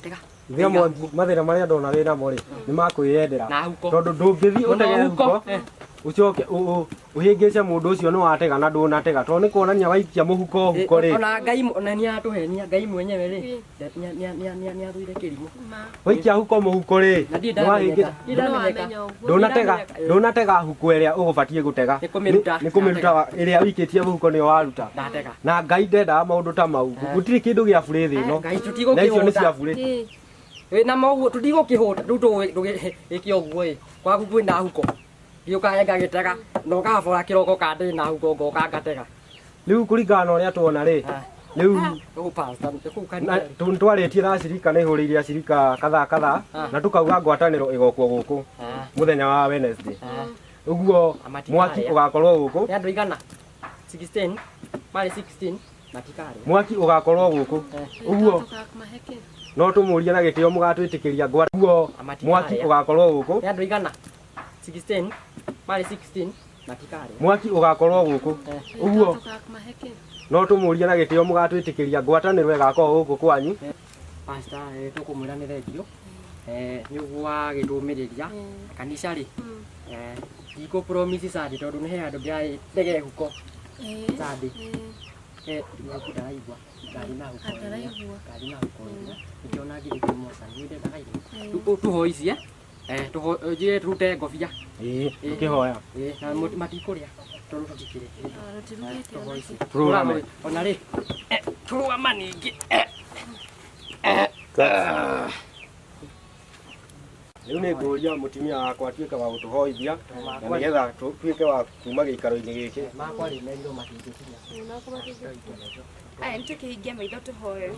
Tega. Ithe Mwangi, mathĩna marĩa ndona wĩ namo rĩ, nĩ makwĩyendera. Na huko. Tondũ ndũngĩthiĩ Mũno ũtege huko. huko, ũcoke ũhĩngĩce mũndũ ũcio nĩ watega na ndũnatega, tondũ nĩ kuonania waikia mũhuko huko rĩ. Ona Ngai ona nĩ atũhenia Ngai mwenyewe rĩ, nĩ athũire kĩrimũ. Waikia huko mũhuko rĩ, Na ndirĩ nĩ wahĩngĩca. ndamenyeka. Ndirĩ ndamenyeka. Ndũnatega, ndũnatega huko ĩrĩa ũgũbatiĩ gũtega. Nĩ kũmĩruta. Nĩ kũmĩruta ĩrĩa ũikĩtie mũhuko nĩyo waruta. Ndatega. Na Ngai ndendaga maũndũ ta mau. Gũtirĩ kĩndũ gĩa burĩ thĩ ĩno. Ngai Na icio nĩ tũtigũkĩhũta. cia burĩ. Wĩna moguo tũtigũkĩhũta rĩu tũgĩke ũguo ĩ kwaku kwĩna huko gĩũkaga ngagĩtega na ũkabora kĩroko ka ndĩ na huko ngoka ngatega. Rĩu kũringana na ũrĩa tuona rĩ, rĩu Ũũ pastor kũu na kanitha. twarĩtie na acirika, nĩ hũrĩire acirika kadhaa kadhaa, na tukauga ngwatanĩro ĩgokwo gũkũ mũthenya wa Wednesday. Ũguo Matikarĩa. Mwaki ũgakorwo gũkũ. Nĩ andũ igana 16 marĩ 16 matikarĩa. Mwaki ũgakorwo gũkũ. Ũguo no tũmũrie na gĩtĩo mũgatwĩtĩkĩria ũguo Matikarĩa. Mwaki ũgakorwo gũkũ. Nĩ andũ igana 16 marĩ 16 matikarĩa. Mwaki ũgakorwo gũkũ. Ũguo no tũmũrie na gĩtĩo mũgatwĩtĩkĩria ngwatanĩro ĩgakorwo gũkũ kwanyu. Pastor, tũkũmwĩra nĩ thengiũ nĩ ũguo wagĩtũmĩrĩria kanitha rĩ, ndikũ promise Sunday tondũ nĩ he handũ ndĩrarĩ ndege huko Sunday. Huko ndaraigua ngari na huko Ndaraigua. Ngari na huko ĩrĩa nĩkĩo ona ngĩthiĩ kwĩ Mwathani nĩ ndendaga irio. Rĩu tũhoicie, njĩre tũrute ngobia. Ĩĩ, tũkĩhoya. Na matikũrĩa tondũ tũtikĩrĩ tũhoicie. Tũrũgame. Ona rĩ, tũrũgama ningĩ. Rĩu nĩ ngũria mũtumia wakwa atuĩke wa gũtũhoithia na nĩgetha tuĩke wa kuma gĩikaro-inĩ gĩkĩ. Makwa rĩ merirwo matingĩkinya. Aya, nĩ tũkĩhingia maitho tũhoe.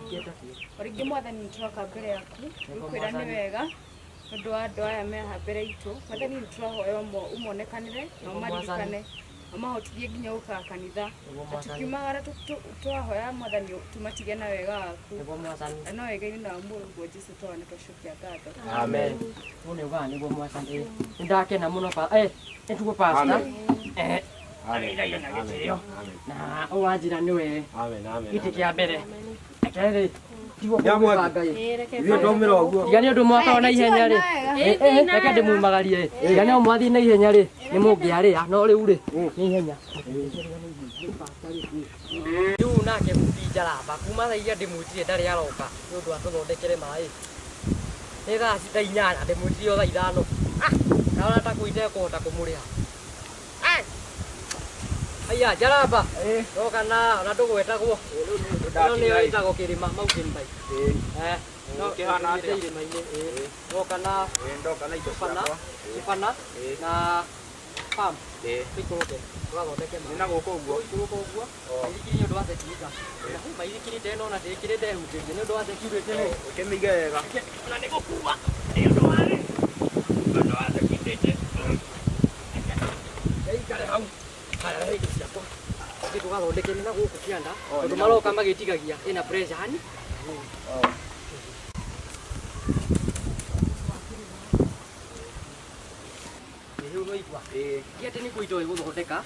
O rĩngĩ Mwathani, nĩ tũroka mbere yaku ngwĩra nĩ wega nĩ ũndũ wa andũ aya me haha mbere itũ. Mwathani, nĩ tũrahoya ũmonekanĩre na ũmaririkane, ũmahotithie nginya gũkaga kanitha. Na tukiumagara twahoya Mwathani tũmatige na wega waku. Nĩguo Mwathani. Na no wega-inĩ na wa Mũrũguo Jesũ twahoya na twacokia ngatho. Amen. Ũũ nĩ ugaga nĩguo Mwathani. Nĩ ndakena mũno pa nĩtuo pastor. Amen. Amen. Na gĩtĩo. Amen. Na ũũ wanjĩra nĩwe Amen. Amen. gĩtĩ kĩa mbere reke rĩ tiguo Ya Mwangi. kũbanga ĩ. Ithuĩ twaumĩra ũguo. Tiga nĩ ũndũ mwaka na ihenya rĩ, reke ndĩmumagarie ĩ. Tiga nĩ mwathiĩ na ihenya rĩ, nĩ mũngĩarĩa, no rĩu rĩ nĩ ihenya rĩu. Nake bundi njaramba kuma thaa iria ndĩmwĩtire ndarĩ aroka nĩ ũndũ atũthondekere maĩ. Nĩ thaa cita 8, ndĩmwĩtire o thaa 5. Ah, ndona ta kũu itekũhota kũmũrĩha. Ai! Aya njaramba ndoka na ona ndũgwetagwo ĩno nĩyo ĩtagwo kĩrĩma mountain bike. No Ũkĩhana atĩa? ũthiĩte irĩma-inĩ ĩ. Ndoka na Ndoka na indo cubana ciakwa. Cubana na pump. Tũikũrũke tũgathondeke maĩ. Nĩ na gũkũ ũguo. Tũikũrũka ũguo maithikiri nĩ ũndũ wa security, maithikiri ndena ona ndĩkĩrĩte hutĩrie nĩ ũndũ wa security rĩ. Ũkĩmĩige wega. Ona nĩ gũkua nĩ ũndũ wa rĩ, nĩ ũndũ wa security. Ikare hau haya, rehe indo ciakwa ithuĩ tũgathondeke nĩ na gũkũ kĩanda tondũ maroka magĩtigagia ĩna pressure hani. Rĩu no igua ti atĩ nĩ kũitoĩ gũthondeka,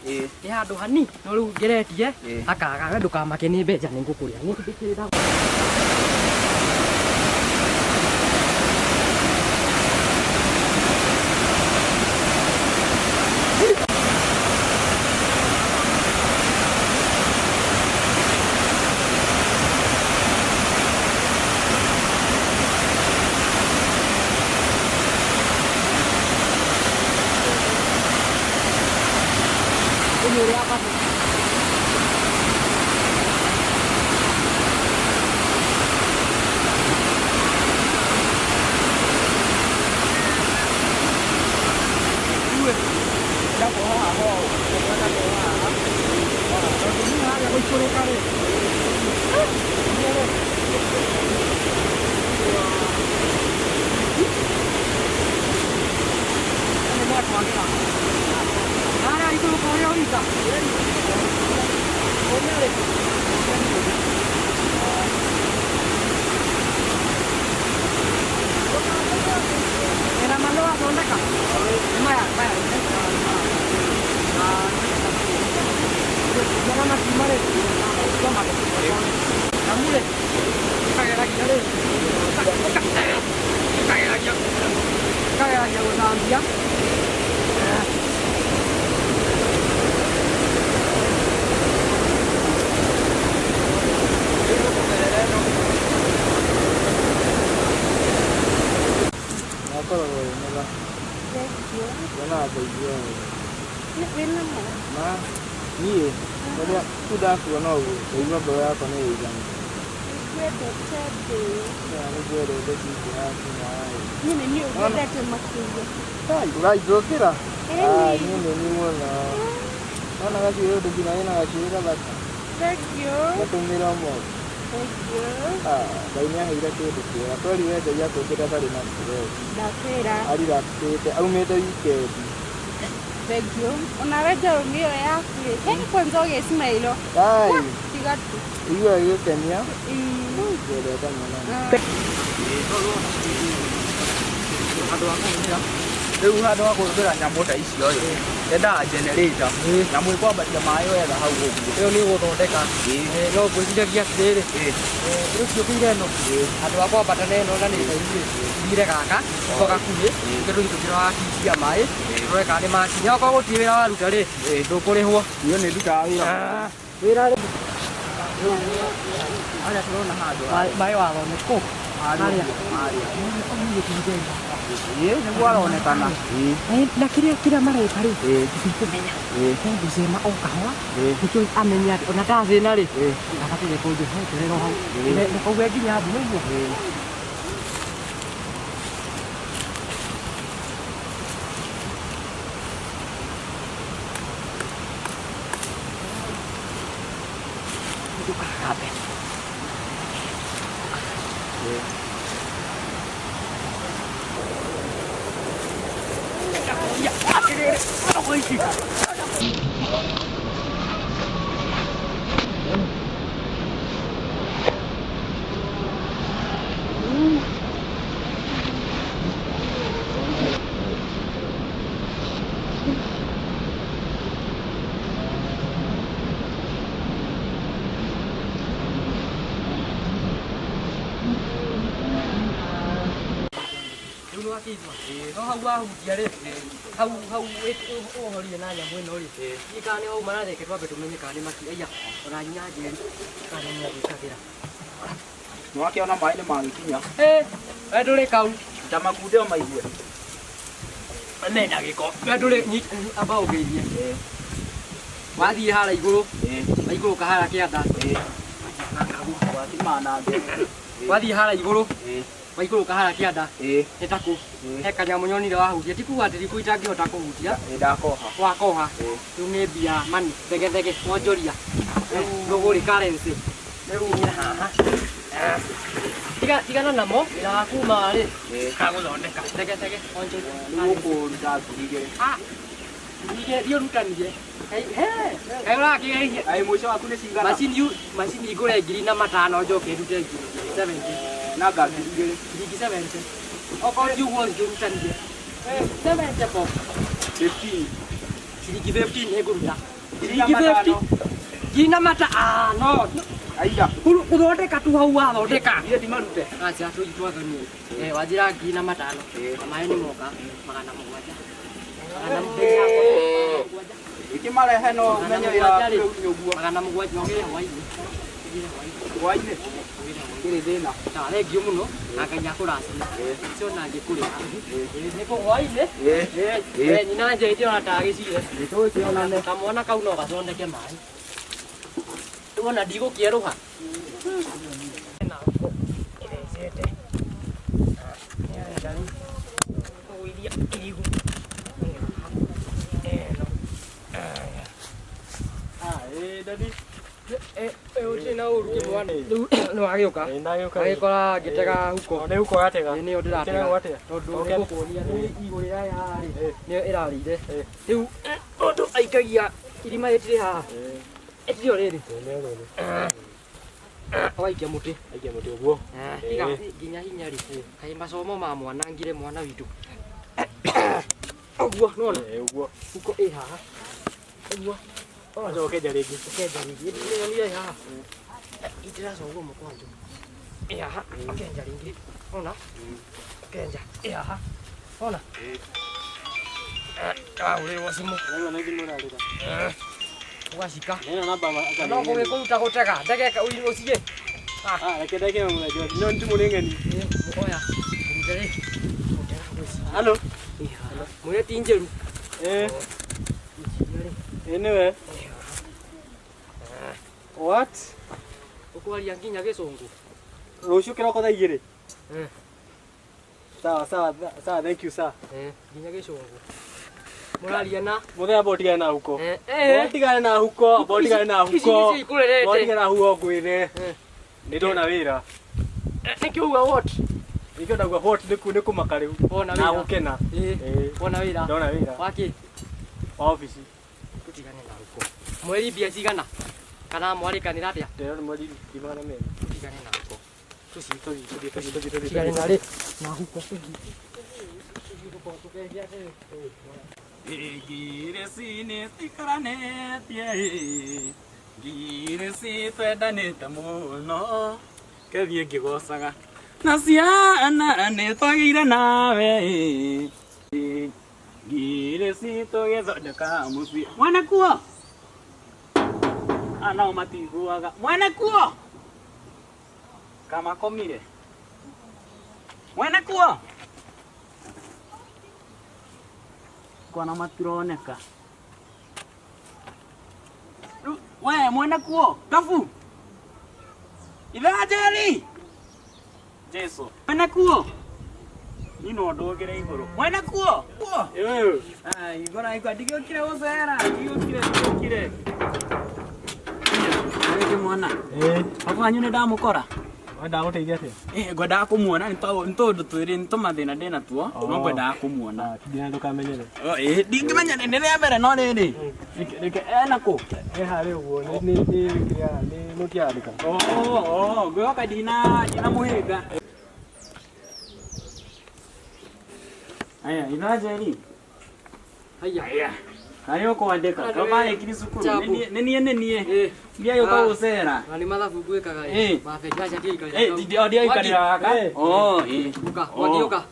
nĩ handũ hani no rĩu ngeretie hakaga. We ndũkamake nĩ mbeca, nĩ ngũkũrĩa nĩ ndĩkĩrĩ. Ũrĩa bata. Harĩa ikũrũka ũrĩa ũrika. Gũthambia. Nakoragwo wĩ mũthaka. Wonaga ngaigua wega. Wĩna ma? Ma niĩ rĩrĩa tu ndakuona ũguo ngaigua ngoro yakwa nĩ ĩiganu. Nĩngwendete ndĩ. Na nĩngwendete sweet yaku naĩ. Niĩ nĩ niĩ ũngwendete makĩria. Kai ũraithũkĩra? Ĩni. Niĩ nĩ niĩ mũno. Wona gacuĩrĩ ũndũ nginya wĩna gacuĩrĩ gathaka. Thengiũ. Gatũmĩre ũmũthĩ. Thengiũ. Ngai nĩ aheire kĩndũ kĩega. Twerire Ngai akũmbĩte atarĩ na stress. Ndakwĩra. Ariraxĩte aumĩte weekend. Thengiũ. Onawe njaũ nĩyo yaku ĩ. Yaani kwanza ũgĩcimailo. Kai. Tiga tu. Igua ĩgĩkenia. Ĩĩ. Ngwendete mũno. Handũ ha kũhũthĩra. Rĩu handũ ha kũhũthĩra nyamũ ta icio ĩ, yendaga generator, nyamũ ĩkwambatia maĩ wega hau ũguo. Ĩyo nĩ ũgũthondeka. No ngwĩciragia atĩrĩrĩ, rĩu ciũkĩire ĩno, handũ ha kwambata na ĩno na nĩ ndaihu rĩ, thire gaka ko gakuhĩ, nĩkĩo tũthiĩ tũkĩroraga maĩ, tũrore kana nĩ makinya. Okorwo gũtirĩ wĩra waruta rĩ, ndũkũrĩhwo. Niĩ nĩ ndutaga wĩra. Wĩra rĩ, Harĩa tũrona handũ maĩ wathondeka kũ? Harĩa. Ĩĩ, nĩguo aronekana. Na kĩrĩa kĩrĩa mareka rĩ, tũtikũmenya. Egũcema o kahora, nĩkĩo amenye atĩ ona ndacĩna rĩ, abataire kũnjĩhe eterera o hau. Ndũkauge nginya mbu nĩguo. Ndũkagambe. Rĩu nĩ wakĩigua? No hau wahutia rĩ, hau hau ũhorire na nyamũ ĩno rĩ, ndiũĩ kana nĩ wauma na reke twambe tũmenye kana nĩ maki aya ona nginya njeri kana nĩ agĩkagĩra. Nĩ wakĩona maĩ nĩ magĩkinya. We ndũrĩ kau. Ta makunde o maigue. Mena gĩko. We ndũrĩ amba ũgeithie. Wathiĩ harĩa igũrũ, waikũrũka harĩa kĩanda. Wakimanange. Wathiĩ harĩa igũrũ, waikũrũka harĩa kĩanda. Nĩ ta kũ? He kanyamũ nyonire wahutia. Ti kuga atĩ thikũ itangĩhota kũhutia. Ndakoha. Wakoha. Rĩu nĩ mbia mani thegethege wonjoria. Ndũgũrĩ currency. Rĩu haha. Tigana namo, wĩra waku uma rĩ, agũthondeka thegethege wonjoria. Rĩu ũkũruta 2,000. Thiĩ ũrutanie. Kaĩ ũrakĩgeria? Aĩ mũico waku nĩ cigana? Macini ngũre 5,000 njoke ndute 70,000. Nanga 2,000. 70,000. Okorwo ti ũguo thiĩ ũrutanie. 70 bob. 15. Ciringi 15 nĩngũruta. Ngiri na Ciringi matano. 15. Ngiri na mata ah no. Aiya. Gũthondeka tu hau wathondeka. Niĩ ndimarute. Acha tũthiĩ twathanie. Wanjĩra 5,000. Na maĩ nĩ moka 700. 700. Ĩkĩmarehe no ũmenye wĩra waku rĩu nĩ ũguo. 700 ũgĩre hwainĩ. Hwainĩ. Ndĩrĩ thĩna. Thengiũ mũno na Ngai akũrathime. Cio na ngĩkũrĩha. Nĩ kũ hwainĩ? Nyina njĩte ona ndagĩcire. Nĩtũgũkĩonane. Kamwana kau no gathondeke maĩ. Rĩu ona ndigũkĩerũha. Na ngũ ĩthecete. Kũgũithia irigũ. Ĩno. Daddy. Ũtirĩ na ũru kĩmwana. Rĩu nĩ wagĩũka. Agĩkora ngĩtega huko. Nĩ huko watega. Ĩĩ nĩyo ndĩratega. Ũtegagwo atĩa? Tondũ nĩngũkuonia rĩu igũ rĩrĩa rĩ nĩyo ĩrarĩire. Rĩu mũndũ aikagia irima rĩtirĩ haha. Ĩtirĩ o rĩrĩ. Ũgaikia mũtĩ. Aikia mũtĩ ũguo. Tiga nginya hinya rĩ. Kaĩ macomo ma mwana ngire mwana witũ. Ũguo nĩwona? Ũguo. Huko ĩ haha. Ũguo. Ũgacoka ũkenja rĩngĩ. Ũkenja rĩngĩ. Nĩyonire ĩ haha. Itĩracongwo mũkwanjũ. Ĩ haha. Ũkenja rĩngĩ. Ona? Ũkenja. Ĩ haha. Ona? Ndahũrĩrwo thimũ. Rĩu nĩ thimũ ĩrarĩra. Ũgacika. Nena namba No gũgĩkũruta gũtega ndegeka ũciĩ. Ah, reke ndeke mũthenya. No nĩ thimũ nĩ ng'eni. Oya. Mũrute rĩ. Halo. Mwĩre ti njĩru. Eh. Eh, nĩwe. What? Ũkwaria nginya gĩcũngũ. Rũciũ kĩroko thaa igĩrĩ. Eh. Sawa sawa sawa, thank you sir. Eh, nginya gĩcũngũ. Mũraria na Mũthenya amba ũtigane na huko. Eh, eh. Ũtigane na huko, amba ũtigane na Ici huko. nĩcio ikũrerete. Amba ũtigane na huko ngwĩre. Eh. Nĩ ndona wĩra. Nĩkĩ uga what? Nĩkĩo ndauga what nĩ nĩ kũmaka rĩu. Wona Na wĩra. gũkena. Eh. Eh. Wona wĩra. Ndona wĩra. Wakĩ? Wa obici. Tũtigane na huko. Mweri mbia cigana? Kana mwarĩkanĩra atĩa? Ndĩrona mweri ngiri magana merĩ. Tũtigane na huko. Tũciĩ. Tũthiĩ tũthiĩ tũthiĩ tũthiĩ tũthiĩ. Tũtigane na rĩ? Na huko. Ngirĩ cikaranĩtie ngirĩ citwendanĩte mũno kethiĩ ngĩgocaga na ciana nĩ twagĩire nawe ngirĩ citũgĩthondeka mũciĩ mwene kuo anao matiguaga mwene kuo kamakomire mwene kuo kwana matironeka Rĩu, we mwene kuo kabu ithaa njeri jesu mwene kuo ni no ndũgĩre igũrũ mwene kuo kuo igũra igwa ndigĩũkire gũcera ndigĩũkire ndigĩũkire Nĩ mwana Eh. baba wanyu nĩ ndamũkora Wenda gũteithia atĩa? Eh, ngwendaga kũmuona nĩ tondũ twĩrĩ nĩ tũmathĩna ndĩ natuo no ngwendaga kũmuona Ah, nginya ndũkamenyere. Oh, eh, ndingĩmenya nĩ rĩa mbere no rĩrĩ reke ena kũ Eh, harĩ ũguo nĩ nĩ nĩ kĩrĩa nĩ noti yandĩka. Oh, oh, ngwĩhoka ndina ndinamũhĩnga aya ithaa njeri Haiya. harĩa ũkwandĩka Andũ tũmarĩkirie cukuru Chabu. nĩ niĩ nĩ niĩ Eh. ndiagĩũka Ah. gũcera Na nĩ mathabu ngwĩkaga Eh. ĩ. Mabengi aca ndiaikarĩra. Eh, ndiaikarĩra gaka Eh. Oh, eh. Ũka, Oh. Mwangi ũka.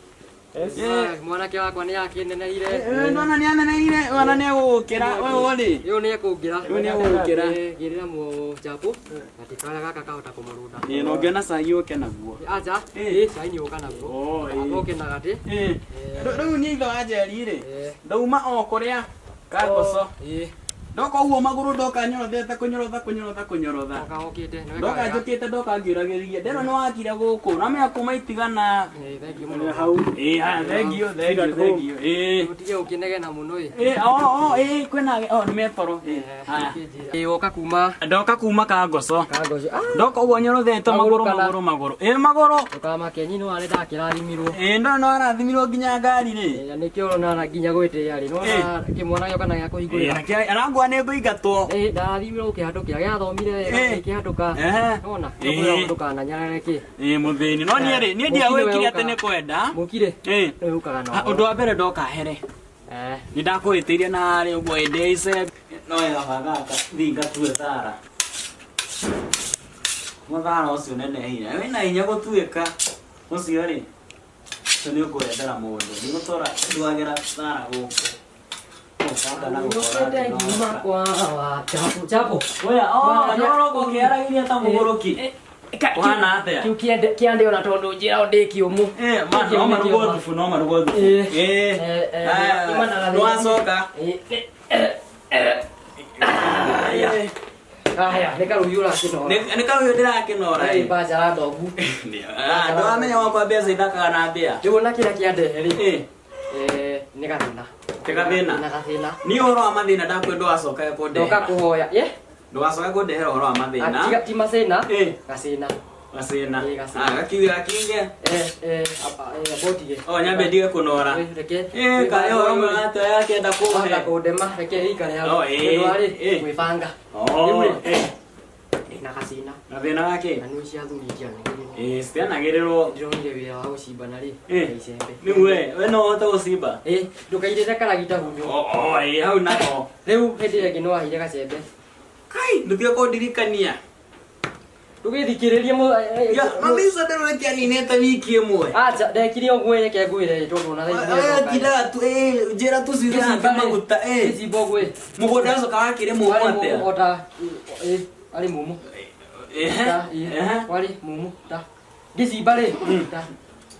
Yes. Ah, Mwanake wakwa nĩ akĩneneire. Eh, ndona nĩ aneneire ona nĩ egũgũkĩra wewe rĩ Rĩu nĩ ekũngĩra. Rĩu nĩ egũgũkĩra. Eh, Ngĩrĩra mũchapo. Atĩ karĩa gaka kahota kũmũrũnda. Ĩ, na ũngĩona cai ũke naguo Acha. Eh. Ĩ, cai nĩ ũka naguo. Oh, ĩ. Amba ũke na gatĩ. Eh. Rĩu niĩ ithe wa njeri rĩ Eh. ndauma o kũrĩa kangoco Ĩ. ndoka ũguo magũrũ ndoka nyorothete kũnyorotha kũnyorotha kũnyorotha Oka ũkĩte. Nĩ weka ndoka wega. njũkĩte ndoka ngĩũragĩrĩria ndĩrona nĩ wakire gũkũ namenya kuma itigana Eh, thank you Nĩ mũno. hau. ĩ haya thengio thengio thengio ĩ Ũtige ũkĩnegena mũno ĩ. ĩ o o ĩ kwĩna o nĩ metoro ĩ haya Ĩ, woka kuma ndoka kuma kangoco kangoco. Ah, ndoka ũguo nyorothete magũrũ Magũrũ kana? magũrũ magũrũ ĩ magũrũ ndũkamake nyini warĩ ndakĩrathimirwo. ĩ ndona nĩ warathimirwo nginya ngari rĩ Eh, na nĩkĩo ũrona nginya gwĩtĩĩa rĩ. Nĩwona kĩmwana gĩoka na gĩa Ĩ, kũhingũrĩra. na arangwa nĩ ngũingatwo Eh, ndarathimirwo gũkĩhandũkĩra gĩathomire wega Eh. gĩkĩhandũka. Ehe. Nĩwona? Eh. Nĩkwĩra ndũkananyarare kĩ. ĩ mũthĩni no niĩ rĩ niĩ ndiagwĩkire atĩ nĩ kwenda Mũkire. ĩ Nĩwe ũkaga na Ah, ũhoro. ũndũ wa mbere ndoka here Eh. nĩ ndakũhĩtĩirie na harĩ ũguo ĩndĩ icembe no gaba gaka thiĩ ngatue thara mũthara ũcio neneire wĩna hinya gũtuĩka ũcio rĩ ũcio nĩ ũkũrethera mũndũ ndigũtũra nduagĩra thara gũkũ Ũbanga na gũkora Ũkĩte atĩ no ngiuma ũka. kwa wa chapo chapo. Oya, oh, nyoroko ũkĩaragĩria ta mũgũrũki Ũhana atĩa? Kĩu kĩande ona tondũ njĩra o ndĩ kĩũmũ. Eh, ma no marugwo thubu no marugwo thubu Eh. Eh. Eh, eh, Aya, imana gathĩna. nĩwacoka Eh, eh, eh, Eh. Aya, nĩ karũhiũ ũrakĩnora. Nĩ karũhiũ ndĩrakĩnora Ĩ, mbanjara ndogu. Ndũramenya wakwa mbeca ithakaga na mbĩa Rĩu ona kĩrĩa kĩandehe rĩ. Eh, Eh, nĩ gathĩna. Nĩ gathĩna? Na gathĩna. niĩ ũhoro wa mathĩna ndakwĩ ndũgacoke Ndoka kũndehera kũhoya. Ye? ndũgacoke kũndehera ũhoro wa mathĩna Tiga ti macĩna. Eh. Gacĩna. gacĩna Eh, gacĩna. Ah, gakiuge gakiuge Eh, eh, apa, eh, abotige. o nyambe ndige kũnora Eh, reke. Eh, kaĩ ũhoro mwega atĩa yakĩenda Wanda kũhe kũndema, reke ĩikare hau. Oh, eh, Nĩ ũndũ wa rĩ, eh. gwĩbanga. Oh, Rĩu rĩ, eh, ndĩna gacĩna. gathĩna gakĩ Na nĩ cia athuri itianagĩrĩrwo. Eh, citianagĩrĩrwo Ndĩronire wĩra wa gũcimba na rĩ, Eh. na icembe. nĩ we we no ũhote gũcimba Eh, ndũkairĩre karagita hunyũ. Oh, oh, eh, hau naho Rĩu hĩndĩ ĩrĩa ĩngĩ nĩwaheire gacembe. kai ndũtige kũndirikania Ndũgĩthikĩrĩrie Ya, mami icembe rĩu rĩtianinĩte wiki ĩmwe. Acha, ndekire ũguo reke ngwĩre tondũ ona thaa ici Oya nĩndoka. tindaga tu njĩra tũcui hake maguta Gĩcimba ũguo ĩ. Mũgũnda ũcio wakĩrĩmwo Warĩ atĩa? mũmũ ota ĩ, arĩ mũmũ. Ehe, Ta, ĩ, ehe. warĩ mũmũ ta. Ngĩcimba rĩ, ta.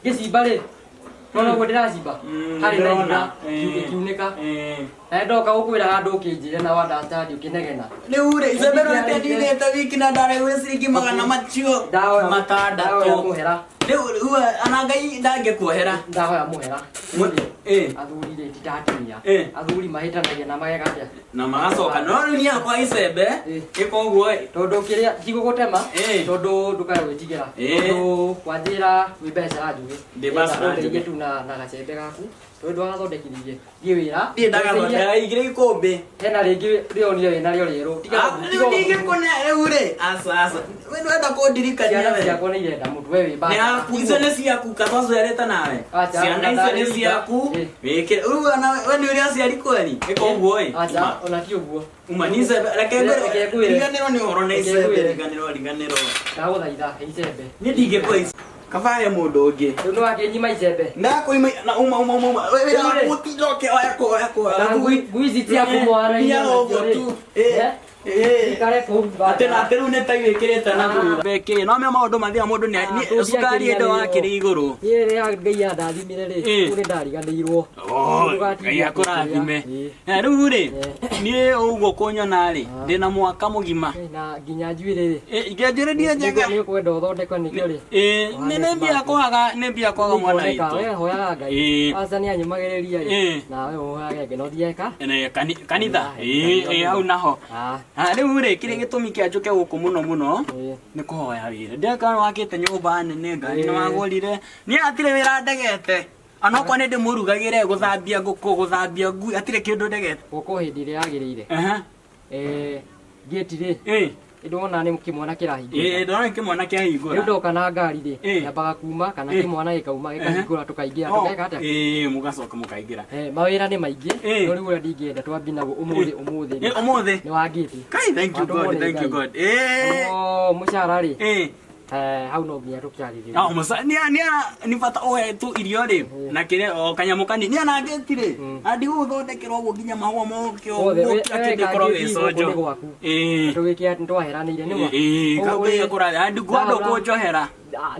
Ngĩcimba rĩ, nona ũguo ndĩracimba. Harĩ na Ndĩrona. ihiga ĩkiunĩka. Na ndoka gũkwĩra handũ ũkĩnjĩre na understand ũkĩnegena. Rĩu rĩ icembe rĩu rĩtianinĩte wiki na ndarĩhire ciringi magana macio Ndahoya matandatũ. mũhera. Rĩu rĩu ana Ngai ndangĩkuohera. Ndahoya mũhera. Athuri rĩ ti ta atumia. Athuri mahĩtanagia na mageka atĩa? Na magacoka no rĩu niĩ hakwa icembe ĩka ũguo ĩ. Tondũ kĩrĩa tigũgũtema tondũ ndũkae gwĩtigĩra. Tondũ wanjĩra wĩ mbeca njũgĩ. Ndĩ mbeca njũgĩ. Ũndeithie tu na gacembe gaku. Tondũ ndwagathondekithirie thiĩ wĩra. Niĩ ndagathondeka igĩrĩ ikũmbĩ. Hena rĩngĩ rĩonire wĩna rĩo rĩerũ. Tiga Rĩu ndingĩkũne rĩu rĩ aca aca we nĩwenda kũndirikania Ciana we. ciakwa nĩ irenda mũtu we wĩ Nĩ haku icio nĩ ciaku katwaciarĩte nawe. Acha, Ciana icio nĩ ciaku wĩkĩre rĩu ona we nĩ ũrĩ aciari kweri ĩka ũguo ĩ. Acha, ona ti ũguo. Uma ni icembe reke Reke ngwĩre. riganĩrwo nĩ ũhoro na Reke icembe ngwĩre. riganĩrwo riganĩrwo. Ndagũthaitha icembe. Niĩ ndingĩkua icembe. Kaba he mũndũ ũngĩ. Rĩu nĩwakĩnyima icembe. Ndakũima na uma uma uma. We wĩra Rĩu rĩ. waku ũtinda ũkĩoya kuoya kuoya. Na ngui ici ciaku mwana Thiaga ũguo tu. Ikare kũu. Atĩ na atĩ rĩu nĩ ta wĩkĩrĩte na thutha. Beke no me maũndũ mathiaga mũndũ nĩ cukari ĩndĩ wakĩrĩ igũrũ. Niĩ rĩrĩa Ngai andathimire rĩ, kũu nĩ ndariganĩirwo. Ngai akũrathime. Rĩu rĩ niĩ ũguo kũnyona rĩ ndĩna mwaka mũgima. Na nginya njuĩrĩ rĩ. Nginya njuĩrĩ ndiĩ njega. Nĩ ũkwenda ũthondekwo nĩkĩo rĩ. Nĩ mbia kwaga nĩ mbia kwaga mwana Nĩikuoneka, witũ. we hoyaga Ngai. Aca nĩ anyũmagĩrĩria rĩ. Nawe ũhoyage Ngai na ũthiĩ ka. Kanitha ĩ hau naho. Rĩu rĩ kĩrĩa gĩtũmi kĩa njũke gũkũ mũno mũno nĩ kũhoya wĩra. Ndeka wakĩte nyũmba nene ngari nĩ wagũrire. Niĩ hatirĩ wĩra ndegete. Onokorwo nĩ ndĩmũrugagĩre gũthambia ngũkũ gũthambia ngui hatirĩ kĩndũ ndegete. Gũkũ hĩndĩ ĩrĩa yagĩrĩire. Ngĩti rĩ. Ndona nĩ kĩmwana kĩrahingũra. Ndona kĩmwana kĩahingũra. Rĩu ndoka na ngari rĩ, nyambaga kuma kana kĩmwana gĩkauma gĩkahingũra tũkaingĩra tũgeka atĩa? Mũgacoka mũkaingĩra. Mawĩra nĩ maingĩ, no rĩu ũrĩa ndingĩenda twambie naguo ũmũthĩ ũmũthĩ rĩ. Ũmũthĩ? Nĩ wa ngĩti. Kai, thank you God, thank you God. Mũcara rĩ, hau no nginya tũkĩarĩrĩrie. Nĩ bata oe tu irio rĩ na kĩrĩa o kanyamũ kanini nĩ ona ngĩti rĩ na ndigũgũthondekerwo ũguo nginya mahũa moke Mothe, ũguo we- kila we kĩndũ gĩkorwo kangĩti gĩ gũkũ nĩ conjo. gwaku. Tũgĩkĩa nĩtwaheranĩire nĩma. Kau Ũguo rĩ, gakũra ndingwenda kũnjohera.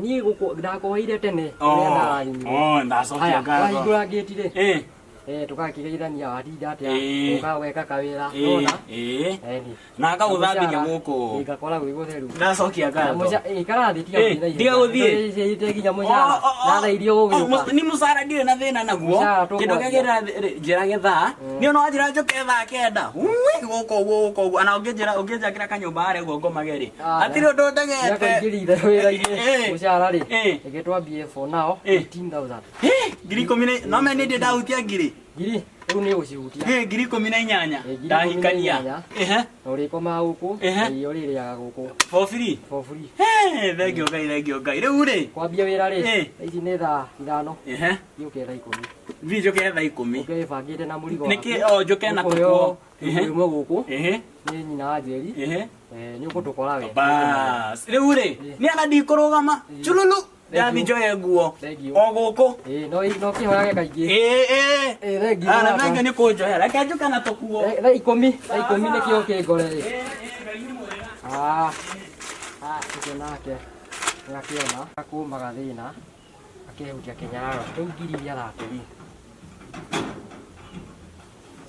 Niĩ gũkũ ndakoheire tene ũrĩa ndarathimire. Ndacokia Haya, ngatho. wahingũra ngĩti rĩ, tũgakĩgeithania watinda atĩa, ũka weka kawĩra, nona? Na ngagũthambĩria gũkũ. Ngakora gwĩ gũtheru. Ndacokia ngatho. Ikara thĩ tiga gũthiĩ na ihenya. Tiga gũthiĩ. Tũrĩcĩte nginya mũcara. Na thaa iria ũgũgĩũka. Ni mũcara ndirĩ na thĩna naguo. Mũcara Kĩndũ tũkwanjia. kĩrĩa njĩra gĩthaa. Niĩ ona wanjĩra njũke thaa kenda. Ui gũkũ ũguo gũkũ ũguo. Ona ũngĩnjĩra ũngĩnjakĩra kanyũmba harĩa ũguo ngomage rĩ. Hatirĩ ũndũ ndegete. Nĩakaingĩrire wĩra-inĩ. Mũcara rĩ, reke twambie for now 18,000. Ngiri ikũmi na no me nĩ ndĩ ndahutia ngiri. Ngiri rĩu nĩ ũgũcihutia. Ngiri ikũmi na inyanya. Ngiri ikũmi na Ndahikania. inyanya. Na ũrĩkomaga gũkũ, na irio ũrĩrĩaga gũkũ. For free? For free. Thank you Ngai, thank you Ngai. Rĩu rĩ. Kwambia wĩra rĩ, thaa ici nĩ thaa ithano. Thiĩ ũke thaa ikũmi. Thiĩ njũke thaa ikũmi. Ũke wĩbangĩte na mũrigo Nĩkĩ waku. o njũke na Ũkũheo tũkuo. ĩmwe gũkũ. Nĩ nyina wa Njeri. Nĩ ũgũtũkora we. Bas. Rĩu rĩ, nĩ ana ndikũrũgama. Chululu. Ndathi njoye nguo. O gũkũ. No no kĩhoyage kaingĩ. Thengiũ. Na thengiũ nĩ kũnjohera. Reke njũke na tũkuo. Thaa ikũmi, thaa ikũmi nĩkĩo kĩngore ĩ. Ũcio nake nĩakĩona akũmaga thĩna akehutia kĩnyararo. Rĩu ngiri iria aratũri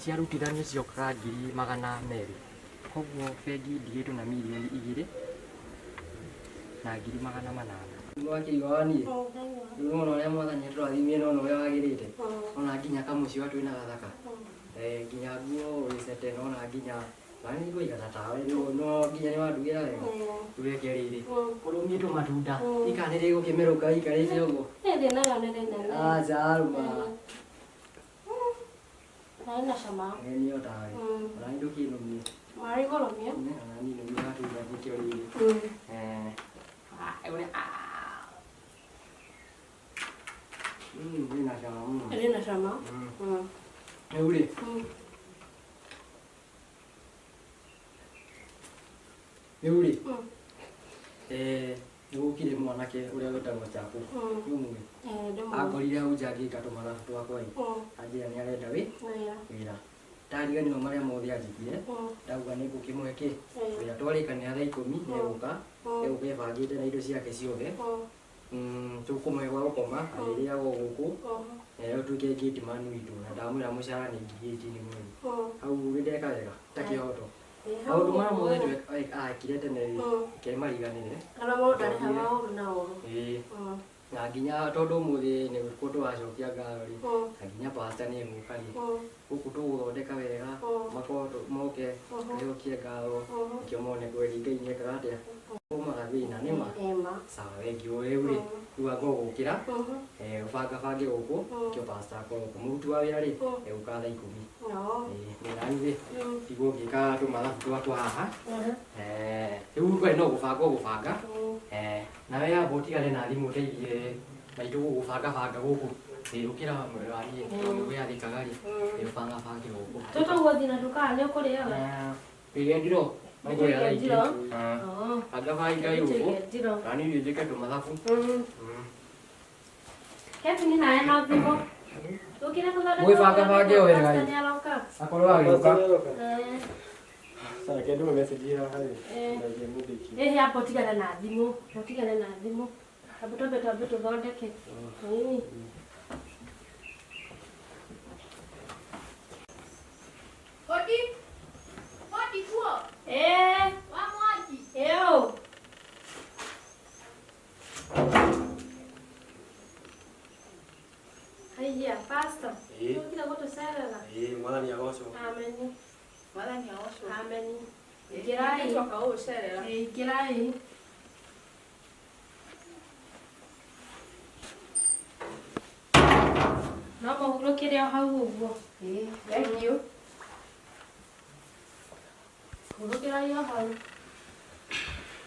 ciarutithanio ciokaga ngiri magana merĩ. Koguo bengi ndigĩtwo na mirioni igĩrĩ na ngiri magana manana. Nĩwakĩigua niĩ? Rĩu nĩwona ũrĩa mwathani atũrathimire nĩwona ũrĩa wagĩrĩte. Ona nginya kamũciĩ watu wĩna gathaka. Nginya nguo wĩcete nona nginya na nĩ ngũigana tawe no nginya nĩwandugĩra wega. Rĩu reke rĩrĩ ũrũmie tũmatunda ikana nĩ rĩgũkĩmerũka ikarĩte ũguo. Aca arũma. Ena cama. Nĩ o tawe. Ona nĩ ndũkĩnũmie. Marĩ gũrũmia. Ona niĩ nĩguo matunda nĩkĩo rĩrĩ. Ĩna cama mũno. Ĩna cama. Rĩu rĩ. Rĩu rĩ. Nĩ gũkire mwanake ũrĩa wĩtagwo Chapu. Nĩ ũmũĩ? Ankorire hau nja ngĩka tũmathabu twakwa ĩ. Anjĩra nĩ arenda wĩ wĩra. Ndariganĩrwo marĩa mothe anjĩkire. Ndauga nĩ ngũkĩmũhe kĩ? Wĩra twarĩkanĩra thaa ikũmi nĩ egũka. Egũka ebangĩte na indo ciake ciothe. Tũkũmũhe gwa gũkoma, arĩrĩaga o gũkũ. Na atuĩke gate man witũ na ndamwĩra mũcara nĩ ngiri 18 mweri. Hau nĩ ndeka wega ta kĩhoto. Maũndũ marĩa mothe akire tene rĩ, reke mariganĩre. Kana mũndũ ndarĩhaga ũru na ũru. Ĩĩ. Na nginya tondũ ũmũthĩ nĩkuo tũracokia ngatho rĩ, na nginya pastor nĩ egũka rĩ, gũkũ tũgũthondeka wega, makorwo moke tũcokie ngatho, nĩkĩo mone kweli Ngai nĩ ekaga atĩa, umaga thĩna nĩ ma. Sawa, thengiũ rĩu rĩ, rĩu anga ũgũkĩra, ũbangabange gũkũ, nĩkĩo pastor akorwo gũkũ. Mũruti wa wĩra rĩ, egũka thaa ikũmi. Ĩĩ, nani rĩ, ndigwo ngĩka tũmathabu twakwa haha. Rĩu we no gũbanga ũgũbanga. Nawe amba ũtigane na thimũ ũteithie maitũ gũgũbangabanga gũkũ. Ĩĩ, ũkĩra waniĩ, tondũ we athĩkaga rĩ, ĩĩ, ũbangabange gũkũ. Tũtũ gũthiĩ na nduka nĩ ũkũrĩa we? Tũige ndiro. Nĩngũrĩa thaa Ndiro? igĩrĩ. Bangabangai gũkũ. Ndiro. Na niĩ njĩke tũmathabu. Kevin nawe no thimũ. Ũkire gũthondeka Mwĩbangabange o wega Pastor ĩ. nĩ aroka. Akorwo agĩũka. Sasa reke ndume message haha rĩ. Ndaige mũthiki. Ĩhĩ amba ũtigane na thimũ. Ũtigane na thimũ. Amba twambe twambe tũthondeke. Ĩĩ. Hodi. Hodi kuo. Ĩĩ. Wa mwaki. Ĩũ. Haiya, pastor. Ĩĩ. Ũkire gũtũcerera. Ĩĩ, mwathani agocwo. Ameni. Mwathani agocwo. Ameni. Ingĩrai. Nĩtwoka gũgũcerera. Ĩĩ, ingĩrai. No mũhurũkĩre o hau ũguo. Ĩĩ, thank you. Hurũkĩrai o hau.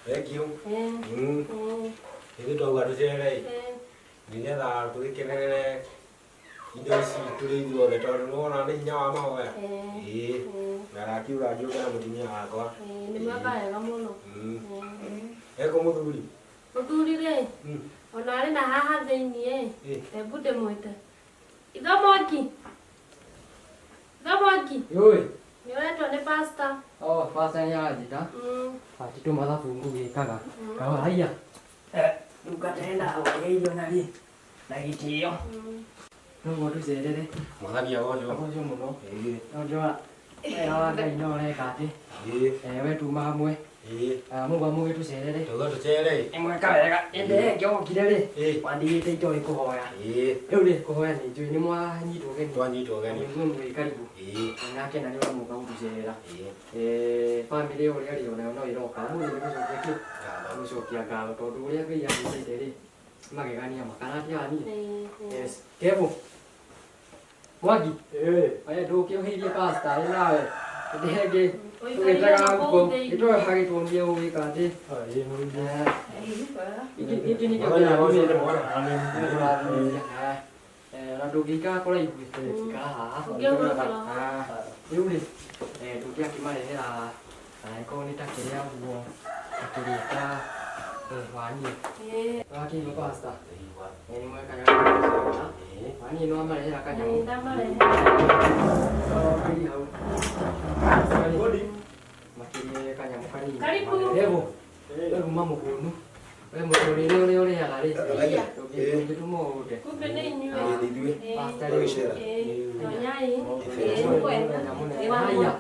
Thank you. Ĩĩ. Ĩĩ. Ithuĩ twauga tũcere ĩ, Ĩĩ. nĩgetha tũgĩkenerere indo ici tũrĩ ithuothe tondũ nĩwona nĩ hinya wa mahoya. Ĩĩ. Ĩĩ. Ĩĩ. Na ndakiuga ngĩũke na mũtumia wakwa. Ĩĩ, nĩ mweka wega mũno. Ĩĩ. Ekũ mũthuri? Mũthuri rĩ, ona arĩ na haha thĩiniĩ ĩ, Ĩĩ. hebu ndĩmwĩte. Itho mwaki. Itho mwaki. Yũĩ. Nĩ ũretwo nĩ pastor. Oh, pastor nĩ aranjĩta. Ati tũmathabu ngũgĩkaga. Kawa haiya. Ndungata ĩna ũrĩa irio na rĩ na gĩtĩo. Noguo tũcerere. Mwathani agocwo. Agocwo mũno. Ĩĩ. No njũa wega wa Ngai no ũreka atĩ. Ĩĩ. We tuma hamwe. Ĩĩ. Mũgwa mũgĩtũcerere. Twauga tũcere ĩ. Nĩ mweka wega. Ĩndĩ ĩngĩ wokire rĩ, Ĩĩ. wandigĩte itoĩ kũhoya. Ĩĩ. Rĩu rĩ, kũhoya nĩ njũĩ nĩ mwanyitwo ũgeni. Twanyitwo ũgeni. Nĩguo mwĩ karibu. Ĩĩ. Na nake na nĩ ũramũka gũtũcerera. Ĩĩ. Bamĩrĩ ũrĩa rĩ onayo no ĩroka. Ũmũthĩ nĩ gũcokia kĩ? Ngatho. Gũcokia ngatho tondũ ũrĩa Ngai anjĩkĩte rĩ, magegania makana atĩa niĩ. Ĩĩ. Yes. Kevo. Mwangi. Ĩĩ. Aya ndũkĩũhĩirie pastor ĩ nawe. Hĩndĩ ĩngĩ Ũikarire tũgĩtaga na nguo. kũu thĩinĩ. Nĩtũhagĩtuonie ũgĩka atĩ. Ĩĩ mũrungu. Gĩkĩ nĩkĩo Mwathani agocwo nĩ kĩrathimĩte. mwana. Nĩkũrathimĩte. Na ndũngĩikara kũraihu ikara haha. Ũngĩhurũkĩra haha. Rĩu rĩ, tũngĩakĩmarehera angĩkorwo nĩ ta kĩrĩa ũguo, ta kĩrĩa ta waniĩ. Ĩĩ. Wakĩigua pastor? Ndaigua. Nĩ mweka wega gũtũcerera. Ĩĩ. Waniĩ nĩ wamarehera kanyamũ. Ĩĩ, ndamarehera. Kari hau. Hodi. Makĩrie kanyamũ kanini. Karibu. Evo. We uma mũhũnu. We mũtũrĩre ũrĩa ũrĩaga rĩ. Ndũngĩtũma ũũte. Kumbe nĩ inyuĩ. Ĩĩ, nĩ ithuĩ. Ĩĩ. Pastor Tũgĩcera. Ĩĩ. Tonyai. Ĩĩ. Haiya.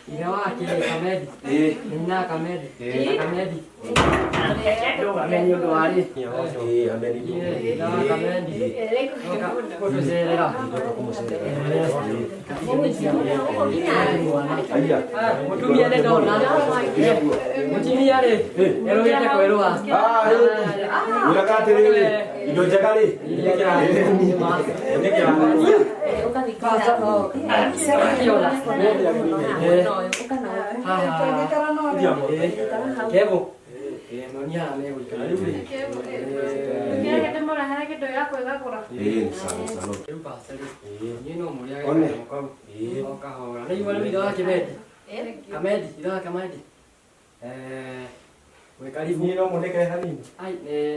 Ithe wake Kamedi. Ĩĩ. Nyina Kamedi. Ĩĩ. Kamedi. Ndũgame nĩ ũndũ wa rĩ. Ĩĩ, ameni. Ithe wa Kamedi. Gũtũcerera. Haiya. Mũtumia nĩ ndona. Mũtumia rĩ, erũgĩte kwerũha. Ah, ĩĩ. Wĩraga atĩrĩrĩ, indo njega rĩ, nĩ kĩrathimo. Kevo. Nonia haha megũikara rĩu rĩ. Ndũkĩreke ndĩmũrehere kĩndũ gĩa kwĩgagũra. Ĩĩ, nĩ sawa, nĩ sawa. Rĩu pastor rĩ, Ĩĩ. inyuĩ no mũrĩage One. kanyamũ kau. Ĩĩ. O kahora. Nĩ igua rĩu ithe wa Kĩmendi. Kamedi, ithe wa Kamedi. Mwĩ karibu. Niĩ no mũnĩkere hanini. Ai,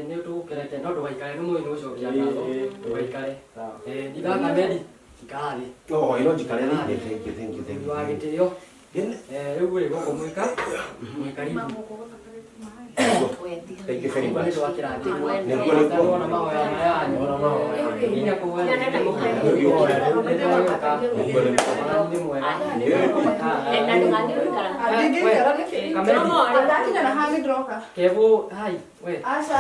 nĩ tũgũkerete no ndũgaikare nĩ mũĩ nĩ gũcokia ngatho. Ndũgaikare. Sawa. Itha Kamedi, ikara thĩ. Oh, ino njikare thĩ. Thank you, thank you, thank you. Wa gĩtĩo. Rĩu rĩ gũkũ mwĩka mwĩ karibu. Thank you very much. Nĩ twakĩrathimwo. Nĩguo, nĩguo. Wona mahoya maya yanyu. Nginya kũhoya. Nĩguo, nĩguo. Mwathani nĩ mwega. Ndingĩikara nĩkĩ? Kamedi. Ndakinya na haha nĩndĩroka. Kevo, hai, we. Aca,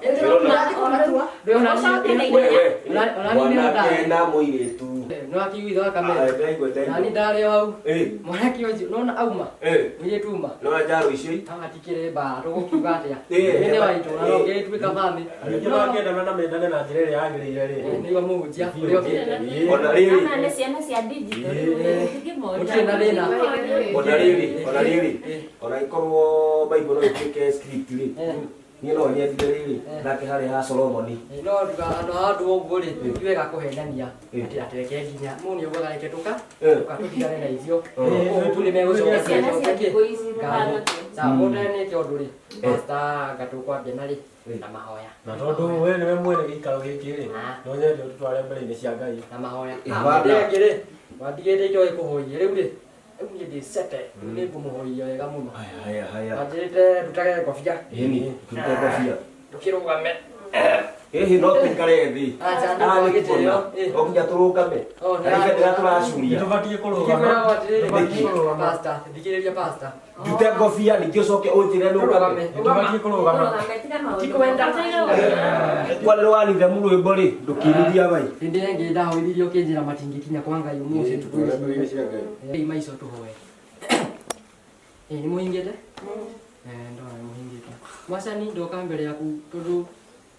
ndĩrathiĩ kũmatua. We, we. Ona Mwanake na mũirĩtu. No akiuga Ah, Kamedi. ndaigua, ndaigua. Nani ndarĩ hau. Eh, Mwanake ũcio nona auma. eh. Mũirĩtu uma. No njaro icio. Hatikĩrĩ mbara tũgũkiuga atĩa. Eh, Nĩ wa itũra no ngĩtuĩka bamĩ. Ningĩ makĩendana na mendane na njĩra ĩrĩa yagĩrĩire rĩ. Nĩguo mũhunjia ũrĩa ũkĩte. Ona rĩrĩ. Ona nĩ ciana cia digital gũtingĩmoria. Gũtirĩ na thĩna. Ona rĩrĩ, ona rĩrĩ. Ona ikorwo Bible no ĩtuĩke script rĩ. Niĩ no nyendire rĩrĩ nake harĩ ha Solomoni. No nduga andũ a andũ ũguo rĩ, ti wega kũhenania atĩ atĩ reke nginya mũndũ nĩ augaga reke tũka tũka tũtigane na icio. Ũguo tu nĩ megũcoka Ciana cia kĩ? thikũ ici Ngatho. ndũkanakĩ. Sawa, mũndũ nĩte ũndũ rĩ, pastor anga tũkwambia na rĩ na mahoya. Na tondũ we nĩwe mwene gĩikaro gĩkĩ rĩ, Ah. no nyende ũtũtware mbere-inĩ cia Ngai. Na mahoya. Ĩhana. Rĩngĩ rĩ, wandigĩte itoĩ kũhoyia rĩu rĩ, rĩu niĩ ndĩ sete, rĩu nĩ ngũmũhoyia wega mũno. Haya, haya, haya. Wanjĩrĩte ndutage ngobia, Ĩni, turute ngobia. ndũkĩrũgame. Ĩhĩ no tũikare thĩ. Acha, Ah, nĩ nĩ gĩtĩo. kuona. No nginya tũrũgame. Oh, nĩ Na ibendera tũracuria. Nĩtũbatiĩ kũrũgama. Ngĩkwĩra atĩrĩrĩ, Nĩtũbatiĩ kũrũgama. pastor, thikĩrĩria pastor. Ndute ngobia ningĩ ũcoke ũnjĩre nũgame. Nĩtũbatiĩ kũrũgama. Ũrũgame, tiga maũndũ. Tikwenda. Kwa nĩ wanithe rwĩmbo rĩ, ndũkĩinithia vai. Hĩndĩ ĩrĩa ĩngĩ ndahoithirio ũkĩnjĩra matingĩkinya kwa Ngai ũmũthĩ. Tũtware mbere-inĩ cia Ngai. Ĩ maico tũhoe. Ĩ nĩ mũhingĩte? Ndona nĩ mũhingĩte. Mwacani ndoka mbere yaku tondũ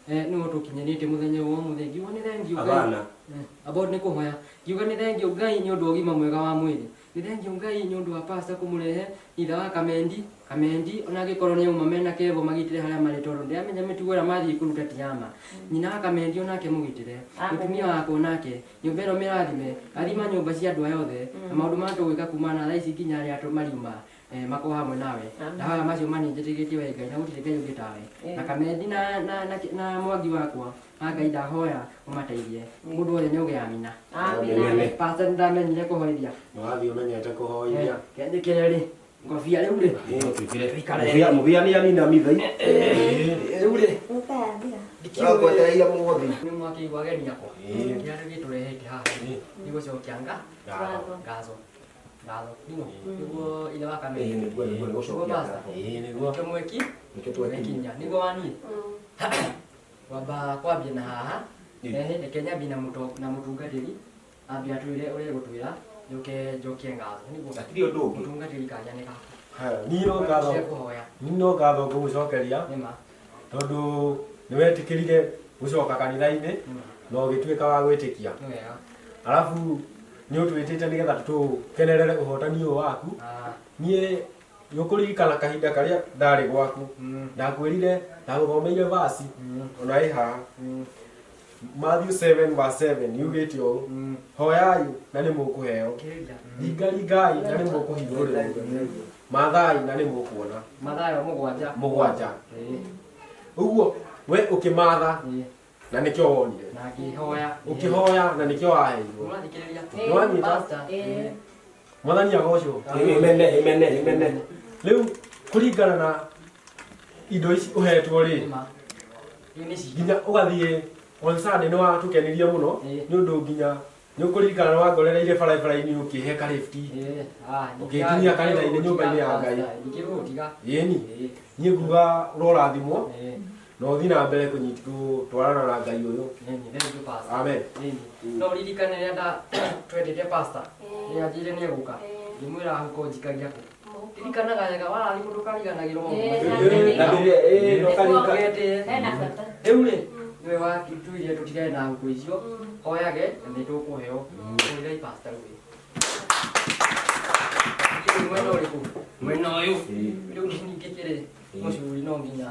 nĩwe ũtũkinyanĩtie mũthenya ũyũ wa ũmũthĩ. Ngiuga nĩ thengiũ Ngai. Abana. About nĩ kũhoya. Ngiuga nĩ thengiũ Ngai nĩ ũndũ wa ũgima mwega wa mwĩrĩ. Nĩ thengiũ Ngai nĩ ũndũ wa pastor kũmũrehe ithe wa Kamendi. Kamendi ona angĩkorwo nĩ auma mena kevo magitĩre harĩa marĩ tondũ ndĩramenya mĩtugo ĩrĩa mathiĩ kũruta ti ya ma. Nyina wa Kamendi onake mũgitĩre. Mũtumia wakwa onake nyũmba ĩno mĩrathime. Rathima nyũmba cia andũ aya othe na maũndũ marĩa tũgwĩka kuma na thaa ici nginya arĩa mariuma makorwo hamwe nawe. Ndahoya macio mani njĩtĩkĩtie we Ngai na gũtirĩ Ngai ũngĩ tawe. Na Kamendi na na na, na Mwangi wakwa a Ngai ndahoya ũmateithie. Mũndũ wothe nĩ ũgĩa amina. Amina. Pastor nĩndamenyire kũhoithia. Nĩwathiĩ ũmenyete kũhoithia. Kĩanjĩkĩre rĩ ngobia rĩu rĩ. Mũbia mũbia nĩ anina mithai. Rĩu rĩ Ndakwetereire mũthĩ. nĩ mwakĩigua ageni akwa. Kĩrĩa gĩtũrehete haha nĩ gũcokia nga Ngatho. ngatho. Ngatho. Nino nĩguo ithe wa Ĩĩ Kamendi. nĩguo nĩguo nĩ Nĩguo gũcokia pastor. ngatho. Ĩĩ nĩguo. Tũmwĩki Nĩkĩo twakinya. twekinya nĩguo waniĩ. Kwamba kwambia na haha. Reke nyambie na na mũtungatĩri ambie atwĩre ũrĩa egũtwĩra njoke njokie ngatho nĩguo Hatirĩ ũndũ ũngĩ. mũtungatĩri kanya nĩ gaku. Haya, niĩ no ngatho. Kũhoya. Niĩ no ngatho ngũgũcokeria Nĩma. tondũ nĩwetĩkĩrire gũcoka kanitha-inĩ na ũgĩtuĩka wa gwĩtĩkia. Nĩ wega. Arabu nĩ ũtwĩtĩte nĩgetha tũkenerere ũhotani ũyũ waku. Ah, Niĩ nĩ ũkũririkana kahinda karĩa ndarĩ gwaku. Ndakwĩrire ndagũthomeire vasi ona ĩ haha. Matthew 7 verse 7 yugĩte ũũ hoyai na nĩ mũkũheo kĩrĩria. ringaringai na nĩ mũkũhingũrĩrwo mathai na nĩ mũkuona Mathayo mũgwanja. mũgwanja Ĩĩ, ũguo we ũkĩmatha ĩĩ. na nĩkĩo wonire Na ngĩhoya. ũkĩhoya na nĩkĩo waheirwo Ũrathikĩrĩria? Nĩwanyita? Pastor. Ĩĩ. Mwathani agocwo Imene, imene, imene. rĩu kũringana na indo ici ũhetwo rĩ Nĩma. Rĩu nĩ citũ. nginya ũgathiĩ on Sunday nĩ watũkenirie mũno Ĩĩ. nĩ ũndũ nginya nĩ ũkũririkana nĩ wangorereire barabara-inĩ ũkĩhe karĩbti Ĩĩ, ah, Ũkĩnginyia kanitha-inĩ, nyũmba-inĩ ya Ngai. Ndingĩgũtiga. ĩni Ĩĩ, niĩ nguga ũrorathimwo ĩĩ. na ũthiĩ na mbere gũtwarana na Ngai ũyũ Nĩ thank you pastor. amen Ĩni. No ririkane rĩrĩa twendete pastor. Rĩrĩa anjĩrire nĩ egũka. Ngĩmwĩra huko njikagia kũ. Ririkanaga wega warathimwo ndũkariganagĩrwo maũndũ macio. Na rĩrĩa ĩĩ no karika. Ndũgetĩe. Hena bata. Rĩu rĩ nĩwe watwĩrire tũtigane na ngũ icio hoyage na nĩ tũkũheo hũrĩrai pastor rĩu Rĩu mwena ũrĩkũ mwena ũyũ rĩu ningĩ kĩrĩ mũcuri no nginya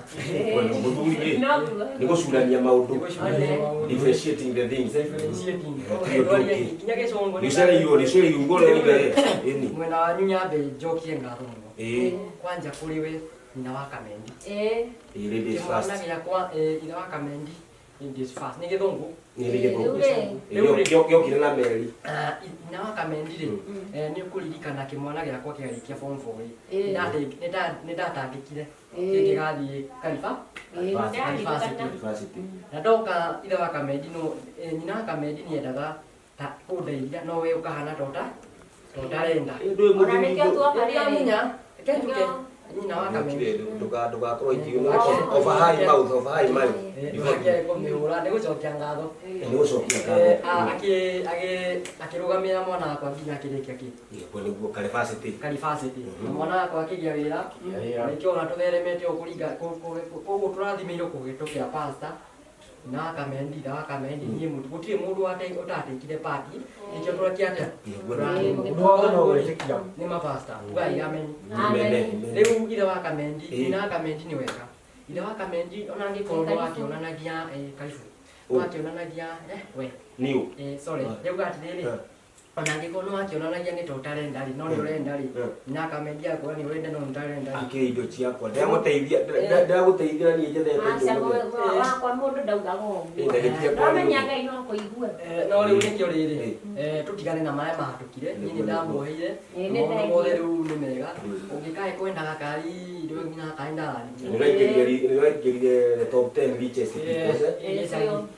Mũthuri rĩ, Noguo. nĩ gũcurania maũndũ. Nĩgũcurania maũndũ. Differentiating the things. Differentiating. Hatirĩ ũndũ ũngĩ. Nginya gĩcũngũ nĩ- Nĩũcereirwo, nĩũcereirwo ũrĩa ũrĩa. Ĩni. mwena wanyu nyambe njokie ngatho mũno Ĩĩ. kwanja kũrĩ we Nyina wa Kamendi. Ĩĩ. Ĩ, ladies first. Kĩmwana gĩakwa ithe wa Kamendi, ladies first. Nĩ gĩthũngũ. Nĩ gĩthũngũ. Rĩu rĩ. Ĩ, gĩokire na meri. Ah, nyina wa Kamendi rĩ, nĩ ũkũririkana kĩmwana gĩakwa kĩarĩkia form 4 rĩ, Ĩĩ. nĩ ndatangĩkire Ĩĩ. kĩngĩgathiĩ Kariba Ĩĩ, University. University. Na ndoka ithe wa Kamendi no nyina wa Kamendi nĩendaga ta kũndeithia no we ũkahana tota totarenda. Ĩ, ndũĩ Ona mũthuri nĩkĩo tuoka Rĩrĩa rĩrĩ. munya, reke njuke nyina wa Kamendi. Ndũgakorwo ikiuga over high mouth, over high mouth. Ndũgakĩage kũmĩhũra, nĩ gũcokia ngatho. Nĩ gũcokia Eh, ngatho. Akĩrũgamĩrĩra mwana wakwa nginya akĩrĩkia kĩ Nĩguo nĩguo Karibacity. Karibacity. Na mwana wakwa akĩgĩa wĩra, nĩkĩo ona tũtheremete ũũ kũringa koguo tũrathimĩirwo kũhĩtũkĩra pastor na Kamendi na Kamendi niĩ mũndũ gũtirĩ mũndũ ũtatekire part nĩkĩo tũrekia atĩa. Nĩguo Ũndũ wothe no gwĩtĩkia. Nĩ mapasta ugai amen. Amen. Rĩu ithe wa Kamendi, Ĩĩ. nyina wa Kamendi nĩ wega. Ithe wa Kamendi ona angĩkorwo no akĩonanagia karibu no akĩonanagia we Niũ. Sorry, rĩu atĩrĩrĩ, ona angĩkorwo no akĩonanagia nĩ ta ũtarenda rĩ, no nĩ ũrenda rĩ, nyina Kamendi akwĩra nĩ ũrenda no nĩ ũtarenda rĩ. Akĩrĩ indo ciakwa. Ndĩramũteithia, ndĩragũteithia niĩ njethete Aca, indo mothe. wakwa mũndũ ndaugaga ũguo. Ĩ, ndagĩtia kwa Ndamenya rĩu. Ngai no akũigue. No rĩu nĩkĩo rĩrĩ, tũtigane na marĩa mahĩtũkire, niĩ nĩ ndamuoheire, Ĩĩ, nĩ maũndũ thengiũ. mothe rĩu nĩ mega. Ũngĩkae kwendaga kari, rĩu nginya kari ndarathimire. Nĩũraingĩrire the top 10 richest people, eh? Ĩĩ.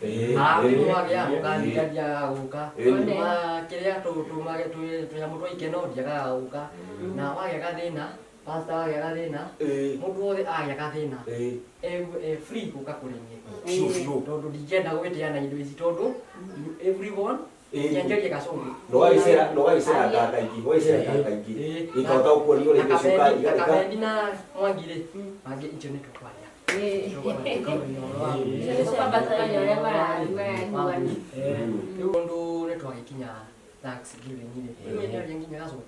Ĩ, Rĩu ĩ. wagĩa mũkathi ndiagaga gũka. Ĩĩ. Ma kĩrĩa tũmage tũnyamũ twa ikeno ndiagaga gũka. Na wagĩa gathĩna, pastor wagĩa gathĩna, Ĩ, mũndũ wothe agĩa gathĩna, ĩ. e free gũka kũrĩ niĩ. Biũ, biũ. Tondũ ndingĩenda gwĩtĩa na indo ici tondũ everyone Ĩ. kĩanjĩrie gacũngũ. Nogagĩcera nganga ingĩ, ũgagĩcera nganga ingĩ. Ĩ. Ikahota gũkuonia ũrĩa indo icio Na iga- Kamendi na Mwangi rĩ, mangĩ icio nĩ tũkwaria. Kwamba tũmenye ũrĩa maraiguana. Rĩu ũndũ nĩ twagĩkinya Thanksgiving rĩ, niĩ ndaria nginya gacũngũ.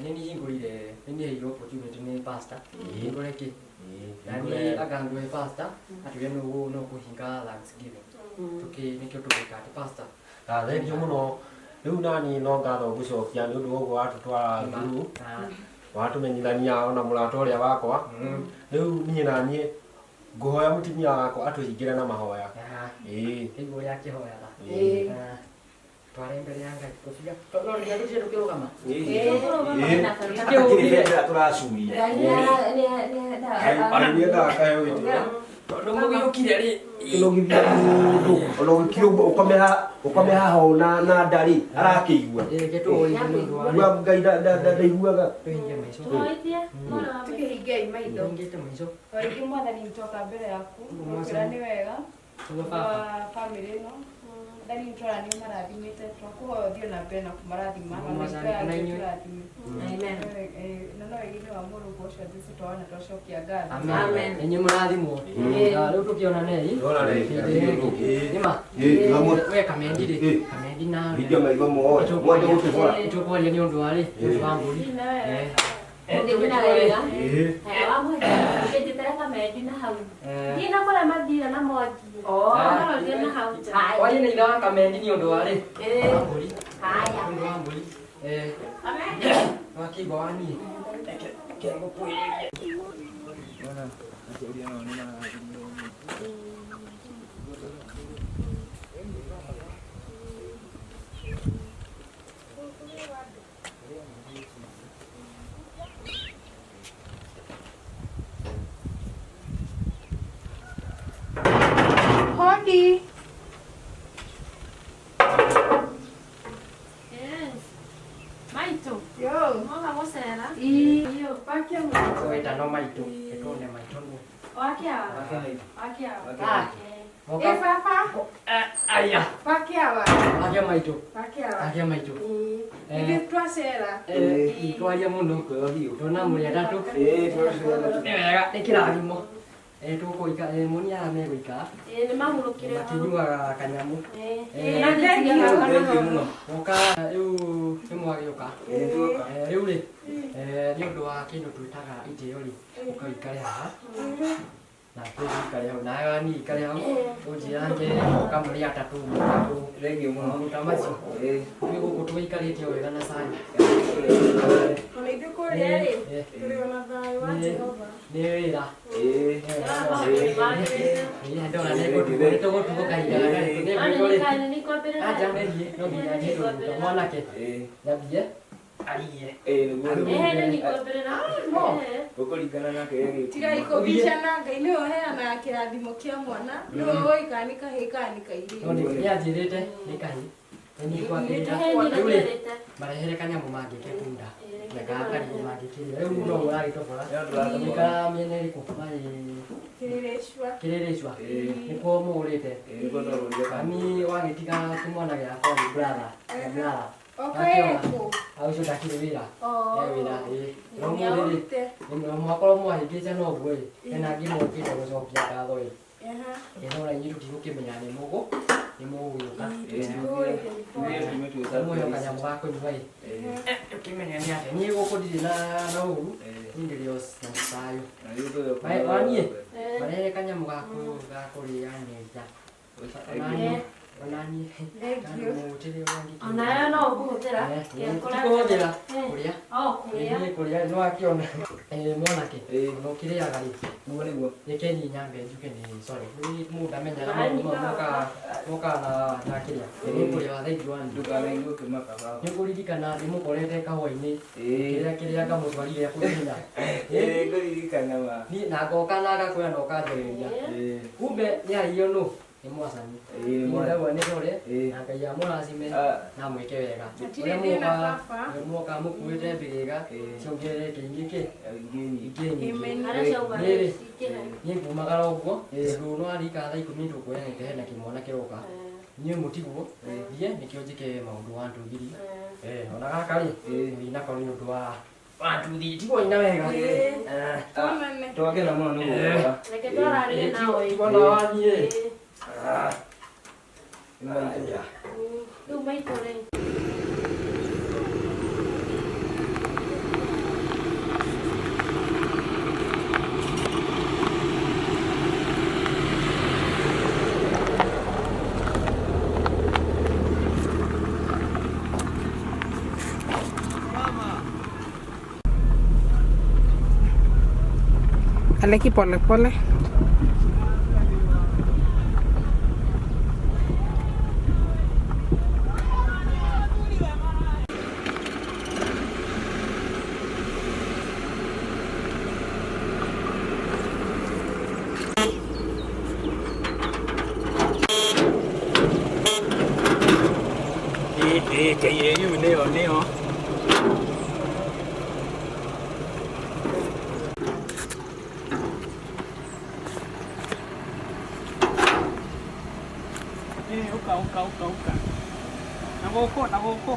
Nĩ niĩ hingũrire, nĩ niĩ heirwo opportunity nĩ pastor, hingũre kĩ? Na niĩ akangũhe pastor, atwĩre no kũhinga Thanksgiving. Tũkĩ nĩkĩo tũgĩka atĩ pastor. Ah, thengiũ mũno. Rĩu nani no ngatho ngũcokia nĩ ũndũ wa ũguo watũtwara thukuru, watũmenyithania ona mũrata ũrĩa wakwa. Rĩu niĩ na niĩ ngũhoya mũtumia wakwa atũhingĩre na mahoya. Ĩĩ. Rĩu ũrĩa akĩhoyaga. Ĩĩ. Tware mbere ya Ngai kũbia. No nginya tũthiĩ tũkĩrũgama. Ĩ. Hatakĩrĩ bendera tũracuria. Ngai Ona niĩ endaga kaheo gĩtĩo. Tondũ mũgĩũkire rĩ, Kĩnogithia mũndũ, ona ũgĩkira ũguo, ũkome haha ũũ na nda rĩ, arakĩigua. Reke tũhoithie nĩ ũndũ wa Igua Ngai ndaiguaga. tũhingie maico. Tũkĩhingiai maitho. Tũhingĩte maico. O rĩngĩ mwathani nĩtwoka mbere yaku, twakwĩra nĩ wega Ũguo wa baba. bamĩrĩ ĩno. Mwathani nĩtũrona nĩ ũmarathimĩte, twakũhoya ũthiĩ na mbere na kũmarathima, na Mwathani, maitho na yaku inyuĩ. tũrathime. Amen. Na no ĩgĩ wa Mũrungu ũcio Jesũ twawona twacokia ngatho. Amen. Inyuĩ mũrathimwo. Rĩu tũkĩonanei. Tuonanei. Hĩndĩ ĩngĩ. Nĩma. Ĩ, hamwe. We Kamendi rĩ. Ĩ. Kamendi nawe. Hingia maitho mothe. Mwende gũtũbora. Tũkwaria nĩ ũndũ wa rĩ, nĩ ũndũ wa mbũri. Ũthiĩ na wega. Ĩ. Haya, wamwenda, ũkĩnjĩtĩra Kamendi na hau. Thiĩ na kũrĩa mathira na Mwangi. Marorire na hau. Haya. Kwaria na ithe wa Kamendi nĩ ũndũ wa rĩ, Ĩĩ. wa mbũri. Haya. Nĩ ũndũ wa mbũri. Kamendi. Wakĩigua wa niĩ. Reke ngũkwĩrĩrie. Ona aciari nao nĩ marathimwo mũno. Hodi. Yes. Maitũ. Yo. Moga gũcera. Ĩ. Iyo. Wakia mũno. Weta no maitũ. Ĩtone maitũ nũ. Wakia. Wakia. Ah. Ĩ baba. Aya. Wakia wa. Wakia maitũ. Wakia wa. Wakia maitũ. Ĩ. Ithuĩ twacera. Twaria mũno. Tona mũrĩ atatũ. Ĩ, twacera. Nĩ wega, nĩ kĩrathimo. Tũkũika, moni aya megũikara. Ĩ, nĩ mahurũkire hau. Makĩnyuaga kanyamũ. Ĩ. Na thengiũ. Thengiũ mũno. Mũka rĩu nĩ mwagĩũka. Rĩu rĩ, nĩ ũndũ wa kĩndũ twĩtaga itĩo rĩ, ũka ũikare haha. Na ũikare hau, nawe wani ikare hau. Ũnjĩrange mũka mũrĩ atatũ, mũtatũ. Thengiũ mũno. Maũndũ ta macio. Ĩ. Rĩu gũkũ tũikarĩte o wega na cai. Ona ithuĩ kũrĩa rĩ, tũrĩ ona thayũ wa Jehova. Nĩ wĩra. Ĩĩ. Ĩĩ, ndona nĩ ngũtugwo, nĩ tũgũtugwo kahinda gatarĩ. Nĩ ngwĩrwo rĩ. Anja merie, no nginya niĩ ndũguka mwanake. Nyambie arie. Ĩĩ nĩguo. Gũkũringana na kĩrĩa gĩkuuma. Tigai kũbicana, Ngai nĩwe ũheanaga kĩrathimo kĩa mwana, nĩwe ũĩ kana nĩ kahĩĩ kana nĩ kairĩtu. No nĩ anjĩrĩte nĩ kahĩĩ. Nĩ niĩ kwambĩrĩra. Rĩu rĩ, marehere kanyamũ mangĩkĩkunda na gaka mangĩkĩrĩa. Rĩu no ũragĩtobora. Mũikaraga mĩena ĩrĩkũ? Marĩ Kĩrĩrĩcua. Kĩrĩrĩcua. Nĩkuo mũgũrĩte. Ĩĩ nĩkuo twagũrire kana. Mami wagĩtiga kĩmwana gĩakwa nĩ brother. Brother. Oka ĩkũ? Ũcio ndakĩrĩ wĩra. Oh. E wĩra, ĩĩ. No Nĩ mũthĩ rĩ, aũrute. mwakorwo mwahĩngĩca no ũguo ĩ, hena angĩ mokĩte gũcokia ngatho ĩ. Aha. Ĩ no na inyuĩ tũtigũkĩmenya nĩ mũgũ nĩ mũgũgĩũka. Tũtigũgĩte before. Mũheo kanyamũ ga kũnyua ĩ. Ũkĩmenya nĩ atĩa. Niĩ gũkũ ndirĩ na na ũru, niĩ ndĩrĩ o na thayũ. Waniĩ, marehere kanyamũ ga kũrĩanĩria. Onaniĩ, onaniĩ. Thank you. Onayo no ũkũhũthĩra. Kũhũthĩra kũrĩa. Oh, kũrĩa. Niĩ kũrĩa nĩ wakĩona. Mwanake, ona ũkĩrĩaga rĩ, Nĩguo nĩguo. reke niĩ nyambe njuge nĩ sorry. Nĩ mũndũ ndamenyaga maũndũ mau mokaga mokaga na na kĩrĩa. Nĩ kũrĩa wa thengi wani. Ndũkanaigue ũkĩmaka baba. Nĩ ũkũririkana nĩ mũkorete kahũa-inĩ Ĩĩ. kĩrĩa kĩrĩa ngamũtwarire kũhinya. Ĩĩ ngũririkana ma. Niĩ na ngoka na ngakwĩra na ũkanjereria. Ĩĩ. Kumbe nĩ aiywo nũ? Nĩ mwacani. Ĩĩ nĩ mwa- Ndauga nĩ tore Ĩĩ. na Ngai amũrathime Ah. na mwĩke wega. Hatirĩ Ũrĩa thĩna mwoka baba. ũrĩa mwoka mũkuĩte mbĩgĩga ciongerereke ingĩ kĩ Ingĩ nyingĩ. ingĩ nyingĩ. Amen. Arĩa ciauga Nĩ rĩ, cingĩhe. niĩ ngumagara ũguo tondũ no arika thaa ikũmi tũkuonete hena kĩmwana kĩroka. Niĩ mũtigwo thiĩ nĩkĩo njĩke maũndũ wa ndũgiri. Ona gaka rĩ thiĩ nako nĩ ũndũ wa wa nduthi tigwo ina wega. Tuonane. Twakena mũno nĩ gũgũkora. Reke twararĩrie nawe. Tigwo na wathiĩ. Nĩ maitũ. Rĩu maitũ rĩ. Aleki pole pole. Ĩĩ KAU nĩyo nĩyo. Ĩĩ ũka ũka ũka ũka. Na gũkũ na gũkũ.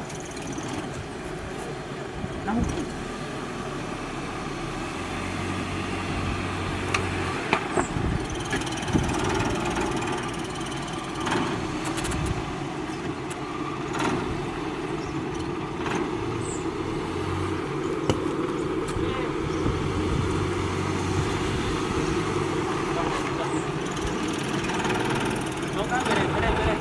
Na huku. Coka mbere mbere mbere.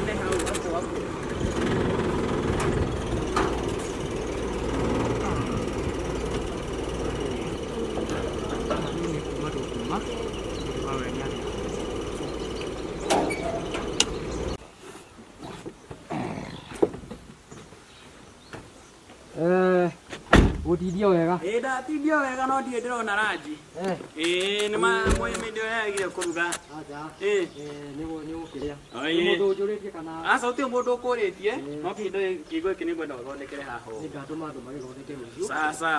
Nĩ hau hapo hapo. Nĩ kuma tũkuma. Wawe nĩ atĩa. Gũtindio wega. Ĩĩ ndatindio wega no ndirĩ ndĩrona ranji. Ĩĩ nĩ ma mwĩmĩ ndio yagire kũruga. Aja. Ĩĩ. Nĩ nĩ ũkĩrĩa. Ĩĩ. Nĩ mũndũ ũnjũrĩtie kana Aca ũtirĩ mũndũ ũkũrĩtie no kĩndũ kĩgo gĩkĩ nĩngwenda ũthondekere haha ũũ. nĩngatũma andũ magĩthondeke rũciũ. Sasa.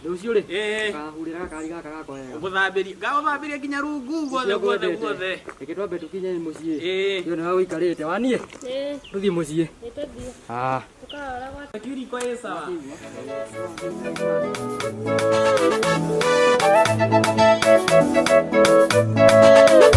Rũciũ rĩ. Ĩĩ. Kahurĩra gakari gaka gakwa wega. Ũgũthambĩria ngagũthambĩria nginya rungu guothe guothe guothe. Reke twambe tũkinye mũciĩ. Ĩĩ. Iyo nĩwe ũikarĩte waniĩ. Ĩĩ. Tũthiĩ mũciĩ. Nĩ tũthiĩ. Ah. Tũkarora gwa Kiriko ĩ sawa. Thank you.